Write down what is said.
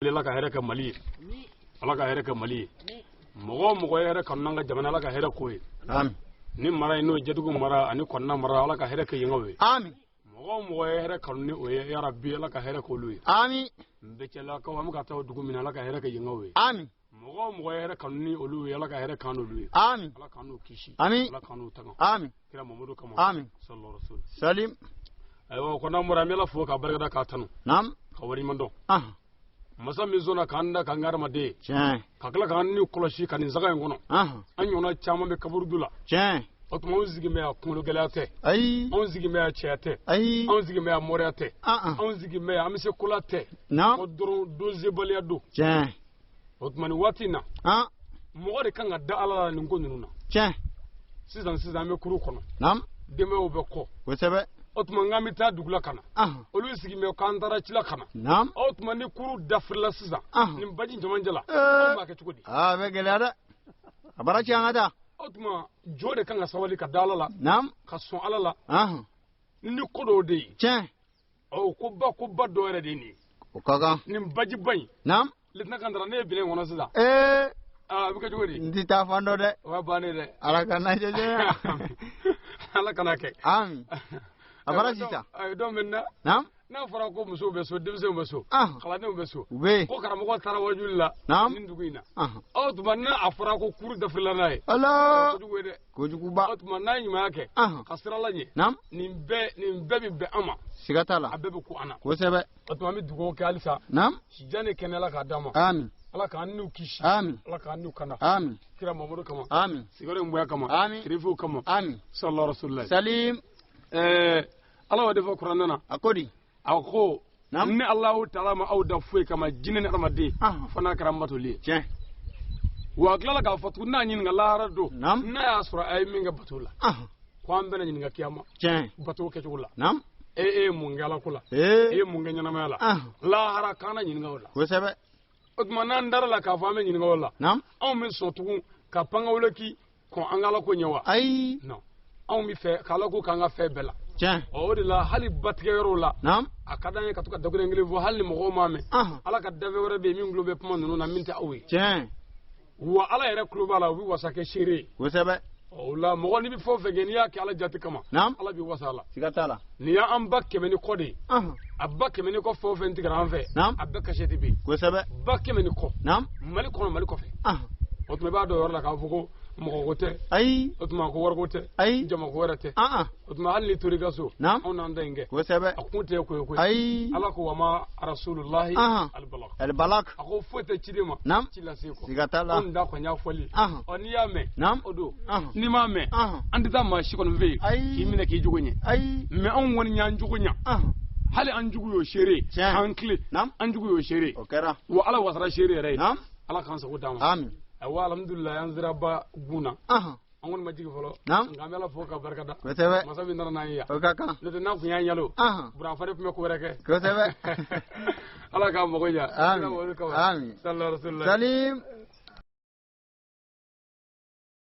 Ala ka hɛrɛ kɛ Mali ye, Ala ka hɛrɛ kɛ Mali ye. Mɔgɔ o mɔgɔ ye hɛrɛ kanu an ka jamana, Ala ka hɛrɛ k'o ye. Amin. Ni mara in n'o ye Jɛdugu mara ani Kɔnina mara, Ala ka hɛrɛ kɛ yenkaw ye. Amin. Mɔgɔ o mɔgɔ ye hɛrɛ kanu ni o ye, yarabi Ala ka hɛrɛ k'olu ye. Amin. Nbɛcɛlakaw, an bɛ ka taa o dugu min na, Ala ka hɛrɛ kɛ yenkaw ye. Amin. Mɔgɔ o mɔgɔ ye hɛrɛ kanu ni olu ye, Ala ka hɛrɛ k'an n'olu ye. Amin. Ala k'an n'u kisi. Amin. Ala k'an n'u tanga. Amin. Kira Mamadu kama. Amin. Sallallahu alaihi wasallam. Salim. Ayiwa, o kɔnɔ bɔra, an bɛ Ala fo k'a barikada k'a tanu. Naam. Ka waleɲuman dɔn. Ah. Masa min sɔnna k'an da k'an kɛ hadamaden ye. Tiɲɛ. Ka tila k'an ni kɔlɔsi ka nin saga in kɔnɔ. Ah. An ɲɔgɔnna caman bɛ kaburudu la. Tiɲɛ. O tuma anw sigin bɛ yan kunkolo gɛlɛya tɛ. Ayi. Anw sigin bɛ yan cɛya tɛ. Ayi. Anw sigin bɛ yan moriya tɛ. Ah ah. Anw sigin bɛ yan an bɛ se kola tɛ. Naam. O dɔrɔn dosebaliya don. Tiɲɛ. O tuma nin waati in na. Ah. Mɔgɔ de kan ka da Ala la nin ko ninnu na. Tiɲɛ. Sisan sisan an bɛ kuru kɔnɔ. Naam. Denbayaw bɛ kɔ. Kosɛbɛ. O tuma n k'an bɛ taa dugu la ka na. Ah. Olu sigin bɛ k'an taara ci la ka na. Naam. O tuma ni kuru dafirila sisan. Ah. Nin baji cɛmancɛ la. Eh. Anw b'a kɛ cogo di? Ah, a bɛ gɛlɛya dɛ. A baara tiɲɛ an ka taa. O tuma jo de kan ka sabali ka da Ala la. Naam. Ka sɔn Ala la. Ah. Ni ko dɔw de ye. Tiɲɛ. Ɔ koba koba dɔ yɛrɛ de ye nin ye. O ka kan. Nin bajiba in. Naam. Lieutenant Kantara ne ye bila in kɔnɔ sisan. Ee. Aa a bɛ kɛ cogo di? N ti taa fan dɔ dɛ. O y'a bannen dɛ. Ala ka n'an cɛ janya. Ala kana kɛ. Amin. A baara sisan. Ayi donc maintenant. Naam. N'a fɔra ko musow bɛ so, denmisɛnw bɛ so, Ah. kalandenw bɛ so, U bɛ yen. ko karamɔgɔ taara wajuli la Naam. nin dugu in na. Ah. O tuma n'a a fɔra ko kuru dafirila n'a ye. Ala. Kojugu ye dɛ. Kojuguba. O tuma n'a ye ɲumanya kɛ. Ah. Ka sira laɲɛ. Naam. Nin bɛɛ bɛ bɛn an ma. Siga t'a la. A bɛɛ bɛ ku an na. Kosɛbɛ. O tuma an bɛ dugawu kɛ halisa. Naam. Sijan ni kɛnɛya la k'a d'an ma. Amin. Ala k'an n'u kisi. Amin. Ala k'an n'u kana. Amin. Kira Mamadu kama. Amin. Sigiyɔrɔ in bonya kama. Amin. Kirifiw kama. Amin. Sallallahu alaihi wasallam. Salim. Ɛɛ Ala y'o de fɔ kuranɛ na. A ko di? A ko Naam. ni Alahu taala ma aw da foyi kama jinɛ ni hadamaden Ah. fo n'a kɛra n batoli ye. Tiɲɛ. Wa a tilala k'a fɔ tuguni n'a ɲininka lahara don. Naam. N'a y'a sɔrɔ a ye min kɛ bato la. Ah. Ko an bɛna ɲininka kiyama. Tiɲɛ. Bato kɛcogo la. Naam. E ye mun kɛ Ala ko la? E Ee. ye mun kɛ ɲɛnamaya la? Ah. Lahara k'an na ɲininka o la. Kosɛbɛ. O tuma n'an dara la k'a fɔ an bɛ ɲininka o la. Naam. Anw bɛ sɔn tugun ka pankawoloki kɔn an ka Ala ko ɲɛ wa? Ayi. Non. Anw bɛ fɛ k'Ala ko k'an ka fɛn bɛɛ la. Tiɲɛ. Ɔ o de la hali batigɛ yɔrɔw la. Naam. A ka d'an ye ka to ka dakuruɲɛ kelen fɔ hali ni mɔgɔw m'a mɛn. Ah. Ala ka dafɛ wɛrɛ bɛ yen min tulo bɛ kuma ninnu na min tɛ aw ye. Tiɲɛ. Wa Ala yɛrɛ tulo b'a la u bɛ wasa kɛ seere ye. Kosɛbɛ. O la mɔgɔ n'i bɛ fɛn o fɛn kɛ n'i y'a kɛ Ala jate kama. Naam. Ala b'i wasa a la. Siga t'a la. Nin y'an ba kɛmɛ ni kɔ de ye. Ah. A ba kɛmɛ ni kɔ fɛn o fɛn tigɛra an fɛ. Naam. A bɛɛ kasɛti bɛ yen. Kosɛbɛ. Ba kɛmɛ ni kɔ. Naam. Mali kɔnɔ Mali kɔfɛ. Ah. O tuma i b'a dɔn o yɔrɔ la k'a fɔ ko mɔgɔ ko tɛ. Ayi. O tuma ko wariko tɛ. Ayi. Jama ko wɛrɛ tɛ. Ah ah. O tuma hali n'i tor'i ka so. Naam. Anw n'an ta in kɛ. Kosɛbɛ. A kun tɛ ko ye koyi. Ayi. Ala ko wa ma rasulullahi Ah. albalagh. Albalak. A ko foyi tɛ ciden ma. Naam. Ci lase kɔ. Siga t'a la. Anw da kɔni y'a fɔli. Ah. Ɔ n'i y'a mɛn. Naam. O don. Ah. N'i m'a mɛn. Ah. An tɛ taa maa si kɔni fɛ yen. Ayi. K'i minɛ k'i jogo ɲɛ. Ayi. Mais anw kɔni y'an jogo ɲɛ. Ah. Hali an jugu y'o seere. Tiɲɛ. An tile. Naam. An jugu y'o seere. O kɛra. Wa Ala wasara seere yɛrɛ ye. Naam. Ala k'an sago d'an ma. Amin. Ayiwa alhamdulilayi an sera ba gun na. Ah. An kɔni ma jigin fɔlɔ. Naam. Nka an bɛ Ala fo ka barika da. Kosɛbɛ. Masa min nana n'an ye yan. O ka kan. N'o tɛ n'a kun y'an yalo. Ah. Burafare tun bɛ ko wɛrɛ kɛ. Kosɛbɛ. Ala k'an mago ɲa. Amin. Ala k'o kama. Amin. Sallallahu alaihi wasallam. Salim.